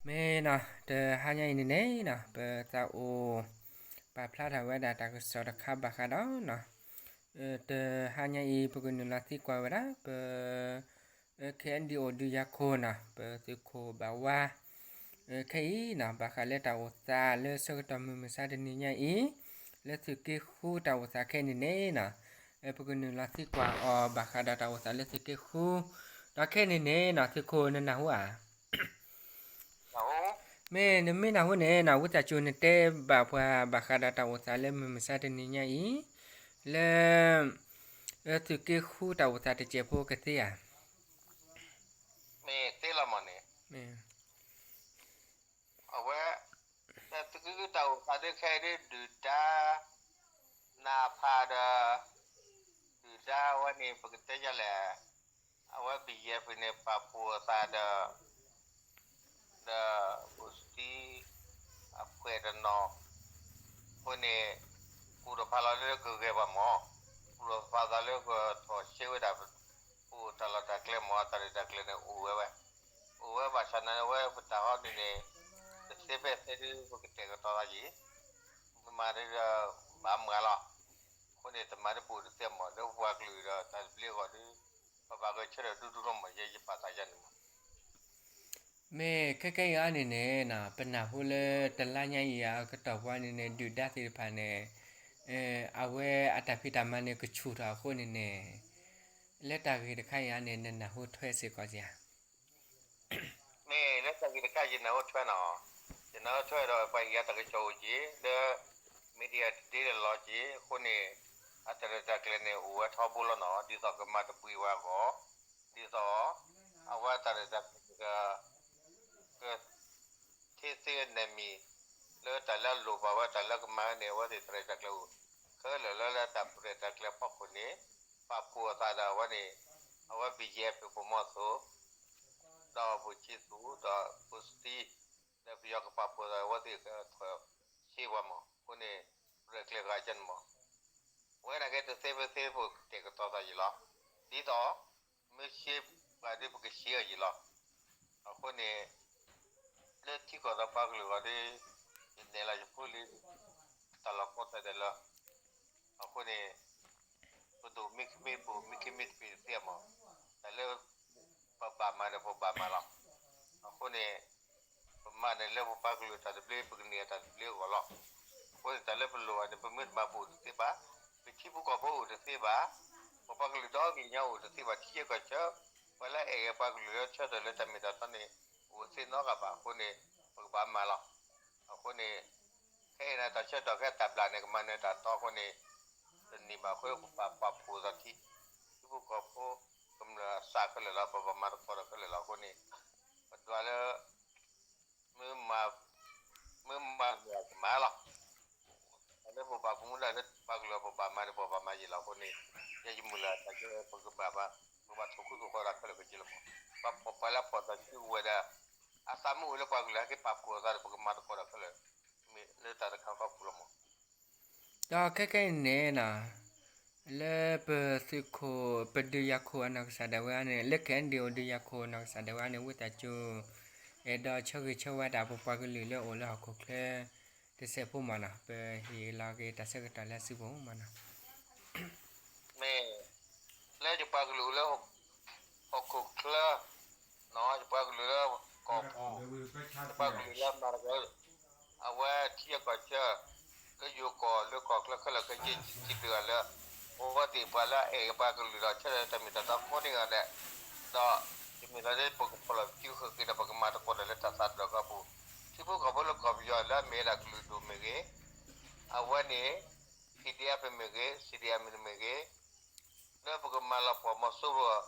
မ့ၢ်နီၤ တဟါညါအံၤန့ၣ်န့ၣ်နီၤ ပသးအိၣ်ပာ်ဖျါထီၣ်ဝဲဒၣ်တၢ်ကစီၣ်တခါဘၣ်ဃးဒီးနီၤ တဟါညါအံၤ ပကနုာ်လီၤသံကွၢ်ဝဲဒၣ် ပ KNDO ဒုးယၤခိၣ်နီၤ ပသုးခိၣ်ဘၣ်ဝါ ခဲအံၤနီၤ ဘၣ်ဃးလၢတၢ်အိၣ်သးလၢဆၢကတီၢ်မုၢ်မဆါတနံၤညါအံၤ လၢသုးက့ဃုတၢ်အိၣ်သးခဲအံၤန့ၣ်န့ၣ်နီၤ ပကနုာ်လီၤသံကွၢ်အီၤဘၣ်ဃးဒီးတၢ်အိၣ်သးလၢသုးက့ဃု ဒီးခဲအံၤန့ၣ်န့ၣ်နီၤ သုးခိၣ်နနၢ်ဟူဧါ မ့ၢ်နမ့ၢ်နၢ်ဟူန့ၣ်နီၤ ဝံသးစူၤနတဲဘၣ်ပှၤဘၣ်ဃးဒီးတၢ်အိၣ်သးလၢမုၢ်မဆါတနံၤညါအံၤ လၢ သုးက့ဃုတၢ်အိၣ်သးတစဲးဖိကသ့ဧါ မ့ၢ်သ့လီၤမးန့ၣ် အဝဲ သုးက့ဃုတၢ်အိၣ်သးဒ်ခဲအံၤဒ်ဒုၣ်ဒါ နးဖးဒီး ဒုၣ်ဒါဝဲန့ၣ် ပကတဲယလဲၣ် အဝဲ ဘံယဲၢ်ဖုန့ၣ် ပာ်ဖှိၣ်အသးဒီး ဒီး ဘိၣ်စတံ အဖှဲးတနီၤ အဃိန့ၣ် ကူၣ်တဖးလီၤလၢကဂဲၤပှၤမး ကူၣ်တဖးသးလၢကထီၣ်ဆဲဝဲဒၣ် ပအိၣ်တၢ်လီၢ်တၢ်ကျဲမး တၢ်ရဲၣ်တၢ်ကျဲၤန့ၣ်အိၣ်ဝဲဝဲ အိၣ်ဝဲဘၣ်ဆၣ်န့ၣ်ဝဲပတၢ်ဟီဒ်န့ၣ် တသ့ဖဲသ့ဒ်ပကတဲာ်ကတီၤသးယံၤ မၤဒ်ဒီး ဘၣ်မၤလီၤ အဃိန့ၣ် တမၤဒ်ပအိၣ်တသ့မး လၢပပှၤကလုာ်ဒီးတၢ်သဘျ့အဂီၢ်ဒီး ပဘၣ်ဂဲၤဆၢထၢၣ်ဒူဒူလီၤမး ယဲယပာ်သးယၤန့ၣ်မး မ့ၢ်ခဲကဲအံၤအါန့ၣ်န့ၣ် ပနၢ်ဟူလၢတလါညါအံၤအကတီၢ်ပှၤန့ၣ်န့ၣ် ဒုၣ်ဒါသ့ၣ်တဖၣ်န့ၣ် အဝဲအတၢ်ဖံးတၢ်မၤန့ၣ်ကဆူၣ်ထီၣ်အဃိန့ၣ်န့ၣ် လၢတၢ်ဂ့ၢ်တခါအံၤအါန့ၣ် နနၢ်ဟူထွဲစ့ၢ်ကီးဧါ မ့ၢ်လၢတၢ်ဂ့ၢ်တခါယနၢ်ဟူထွဲနီၤ ယနၢ်ဟူထွဲဒီးပှၤဟံးအတၢ်ကစီၣ်အိၣ်က့ၤ လၢ media တဒ့တလီၤက့ၤ အဃိန့ၣ် အတၢ်ရဲၣ်တၢ်ကျဲၤန့ၣ်အိၣ်ဝဲထီဘိလီၤနီၤ ဒ်သိးကမၤတပှဲၤဝဲအဂီၢ် ဒ်သိး အဝဲတၢ်ရဲၣ်တၢ်ကျဲၤ က ထဲသ့အနမံၤ လၢတၢ်လၢအလိၣ်ဘၣ်ဝဲတၢ်လၢကမၤန့ၣ် အဝဲသ့ၣ်တၢ်ရဲၣ်တၢ်ကျဲၤအိၣ် ခဲလၢာ်လၢလၢတၢ်ရဲၣ်တၢ်ကျဲၤဖီခိၣ်န့ၣ် ပာ်ဖှိၣ်အသးဒီးအဝဲန့ၣ် အဝဲ ဘံယဲၢ်ဖု ဗိုလ်မှူးသိ ဒီးဗိုလ်ချစ်သူ ဒီးဗိုလ်စတံ ဒီးပယီၤကပာ်ဖှိၣ်သးအဝဲသ့ၣ်ကထီၣ်ဆဲပှၤမး အဃိန့ၣ် ရဲၣ်ကျဲၤဂၤကန့ၣ်မး ဝဲန့ၣ်က့တသ့ဖဲသ့ပကတဲာ်ကတီၤသးယံၤလီၤ ဒ်သိး မ့ၢ်ဆဲပှၤဒ်ပကဆဲအီၤယံၤလီၤ အဃိန့ၣ် လၢထံကီၢ်ဒီးပှၤကလုာ်ဂီၢ်ဒီး ယနဲၣ်လီၤယဖိလံ တၢ်လီၢ်ကိးတၢ်ဒဲးလီၤ အဃိန့ၣ် ပဒိၣ်မ့ၢ်ခံမ့ၢ်ပအိၣ်မ့ၢ်ခံမ့ၢ်တပ့ၤတသ့ တၢ်လၢ ပဘၣ်မၤဒီးပဘၣ်မၤလီၤ အဃိန့ၣ် ပမၤန့ၣ်လၢပပှၤကလုာ်တၢ်သဘျ့ ပကန့ၢ်အတၢ်သဘျ့အဂီၢ်လီၤ အဃိန့ၣ် တၢ်လၢပလိၣ်ဘၣ်န့ၣ် ပမ့ၢ်တမၤပအိၣ်တသ့ဘၣ် ပထံဖိကီၢ်ဖိအိၣ်တသ့ဘၣ် ပပှၤကလုာ်ဒီကလုာ်ညါအိၣ်တသ့ဘၣ် ထံဆၢကီၢ်ဆၢ ပှၤလၢအအဲၣ်ပှၤကလုာ်လၢဆၢထၢၣ်လၢတၢ်မ့ၢ်တၢ်တီန့ၣ် အိၣ်သ့နီတဂၤဘၣ် အဃိန့ၣ် ပကဘၣ်မၤလီၤ အဃိန့ၣ် ခဲအံၤန့ၣ် တၢ်ဆၢကတီၢ်ခဲအံၤတၢ်ဘျၣ်န့ၣ် ကမၤနၢၤတၢ်တီအဃိန့ၣ် တန့ၢ်ဘၣ်အဃိ ပဘၣ်ပာ်ဖှိၣ်သးထံ ထံဖိကီၢ်ဖိ ကမျၢၢ်အသးခဲလၢာ်လီၤ ပဘၣ်မၤသကိးဒီးခဲလၢာ်လီၤ အဃိန့ၣ် ပဒွးလၢ မ့ၢ်မၤ မ့ၢ်မၤတမၤလီၤ တၢ်လၢပဘၣ်ပမူဒါလၢပှၤကလုာ်ပဘၣ်မၤဒီးပဘၣ်မၤယံာ်လီၤအဃိန့ၣ် ယဲယမုၢ်လၢ်တၢ်ကဲပကဘၣ် ပကဘၣ်ထိၣ်ဃူထိၣ်ဖိးတၢ်ခဲလၢာ်ခဲဆ့လီၤမး ပှၤဖီၣ်ပှၤလၢဖီၣ်တၢ်စုကဝဲၤဒီး အသးမ့ၢ်အိၣ်လၢပှၤကလုာ်ဟဲက့ၤပာ်ဖှိၣ်အသးဒီး ပကမၤသကိးတၢ်ခဲလၢာ် မ့ၢ်လၢတၢ်တခါခီပူၤလီၤမး ဒီးခဲကဲအံၤန့ၣ်နီၤ လၢပသုးခိၣ်ပဒုးယၤခိၣ်အနီၢ်ကစၢ်ဒၣ်ဝဲန့ၣ် လၢ KNDO ဒုးယၤခိၣ်အနီၢ်ကစၢ်ဒၣ်ဝဲန့ၣ် ဝံသးစူၤ အဲၣ်ဒိးဆၢဂ့ၤဆၢဝါတၢ်ပပှၤကလုာ်လၢအိၣ်လၢဟီၣ်ခိၣ်ချၢ တစဲးဖိမးနီၤ ပဟ့ၣ်လီၤက့ၤတၢ်ဆၢကတီၢ်လၢအစုပူၤမးနီၤ မ့ၢ် လၢယပှၤကလုာ်လၢ ဟီၣ်ခိၣ်ချၢ ယပှၤကလုာ်လၢကီၢ်ပူၤ ယပှၤကလုာ်လၢမၤတကီၢ် အဝဲထံအကီၢ်ဆၢ လၢယိၤကီၢ်လၢကီၢ်ချၢခဲလၢာ်ခဲဆ့ ယစံးဘျုးအီၤလၢ အဝဲသ့ၣ်ပှၤလၢအအဲၣ်ပှၤကလုာ်ဒီးဆၢထၢၣ်တၢ်မ့ၢ်တၢ်တီကိးန့ၢ်အီၤဒဲး ဒီး ယမ့ၢ်လီၤလၢပကဖီၣ်လီၤစုဃၢၤက့ၤဒီး ပကမၤသကိးတၢ်လၢတၢ်သးတဖျၢၣ်ဃီပူၤ ထံဖိကီၢ်ဖိလၢကီၢ်ပယီၤလၢအမ့ၢ်ဝဲဒၣ်ကလုာ်ဒူၣ်မ့ၢ်ဂ့ၤ အဝဲန့ၣ် ပီၣ်ဒီၣ်ပမ့ၢ်ဂ့ၤ စံၣ်ဒီၣ်အမ့ၢ်တမ့ၢ်ဂ့ၤ လၢပကမၤလီၤပှီၢ်မီၤစိရိၤ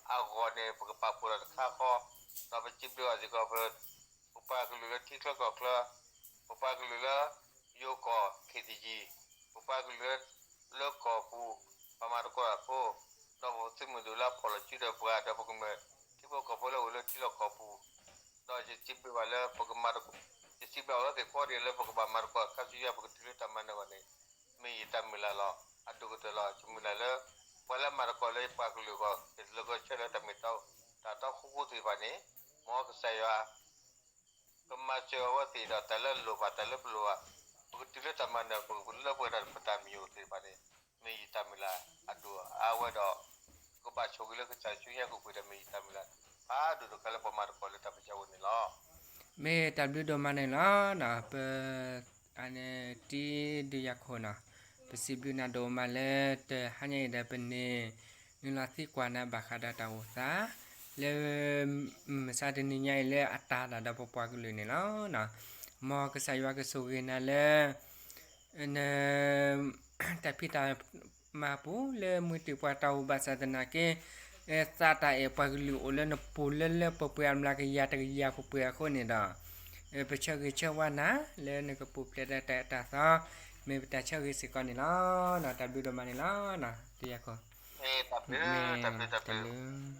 အဂီၢ်န့ၣ် ပကပာ်ဖှိၣ်လီၤတခါဃီ ဒီးပစံးဘျုးအီၤစ့ၢ်ကီး ပပှၤကလုာ်လၢထံချၢကီၢ်ချၢ, ပပှၤကလုာ်လၢယိၤကီၢ် ခ့ၣ်တယံၤ, ပပှၤကလုာ်လၢကီၢ်ပူၤ ပှၤမၤသကိးတၢ်ဖိ, ဒီးပသုးမုၢ်ဒိၣ်လၢအဖီၣ်လီၤစုဒီးပှၤ ဒီးပကမျၢၢ်ထံဖိကီၢ်ဖိလၢအိၣ်လၢထံလီၢ်ကီၢ်ပူၤ, ဒီးယစံးဘျုးဘၣ်လၢပကမၤသကိး, ယစံးဘျုးအဝဲသ့ၣ်ကိးဂၤဒဲးလၢပကဘၣ်မၤသကိး ခါဆူညါပကတုၤလၢတၢ်မၤနၢၤအဂီၢ်န့ၣ် မ့ၢ်ယတၢ်မုၢ်လၢ်လီၤ. အဒိၣ်ကတၢၢ်လီၤ. ယမုၢ်လၢ်လၢ ပှၤလၢမၤသကိးလၢယပှၤကလုာ်အဂီၢ် ယတလၢကဆၢလၢတၢ်မ့ၢ်တၢ်တီ တၢ်တီဃူဃူသ့ၣ်တဖၣ်န့ၣ် မ်ကစၢ်ယွၤ မၤစၢၤအဝဲသ့ၣ်ဒီး တၢ်လၢလိၣ်ဘၣ် တၢ်လၢပလိၣ်ဘၣ်, ပကတုၤလၢတၢ်မၤနၢၤ ပကလၢပှဲၤဒီးပတၢ်မံၤအိၣ်သ့ၣ်တဖၣ်န့ၣ်, မ့ၢ်ယတၢ်မုၢ်လၢ်အဒိၣ်အါဝဲဒီး ကဘၣ်ဆိၣ်ဂ့ၤလၢကစၢ်ယ့ၣ်ၡူးညါကပှ့ၤဒီး မ့ၢ်ယတၢ်မုၢ်လၢ်ဖးဒိၣ်တခါလၢပမၤသကိးလၢတၢ်ပၢဆှၢဝဲန့ၣ်လီၤ. မ့ၢ်တၢ်ဘျုးဒိၣ်မးန့ၣ်လီၤ. ပ အန့ၣ်တံဒုးယၤခိၣ်နီၤ, ပစံးဘျုးနၤဒိၣ်မးလၢတဟါညါအံၤဒီးပန့ၣ် နုာ်လီၤသံကွၢ်နၤဘၣ်ဃးဒီးတၢ်အိၣ်သး လၢ မုၢ်မဆါတနံၤညါအံၤလၢအတၢ်ဒၣ်ဒီးပပှၤကလုာ်န့ၣ်လီၤ. မ်ကစၢ်ယွၤကဆိၣ်ဂ့ၤနၤလၢ န တၢ်ဖံးတၢ်မၤပူၤလၢမုၢ်တ့ၢ်ပှၤတၢ်အိၣ်ဘၣ်ဆၣ်သနာ်က့ သးတၢ်အဲၣ်ပှၤကလုာ်အိၣ်လၢနပူၤလၢလၢပှဲၤပှဲၤအမျးကယၤတကယၤပှဲၤပှဲၤအဃိန့ၣ်ဒီး ပဆၢဂ့ၤဆၢဝါနၤ လၢနကပူၤဖျဲးဒီးတၢ်အဲၣ်တၢ်သီ မ့ၢ်ပတၢ်ဆၢဂ့ၤစ့ၢ်ကီးန့ၣ်လီၤ. တၢ်ဘျုးဒိၣ်မးန့ၣ်လီၤ. တံယၤခိၣ် တၢ်ဘျုး တၢ်ဘျုး တၢ်ဘျုး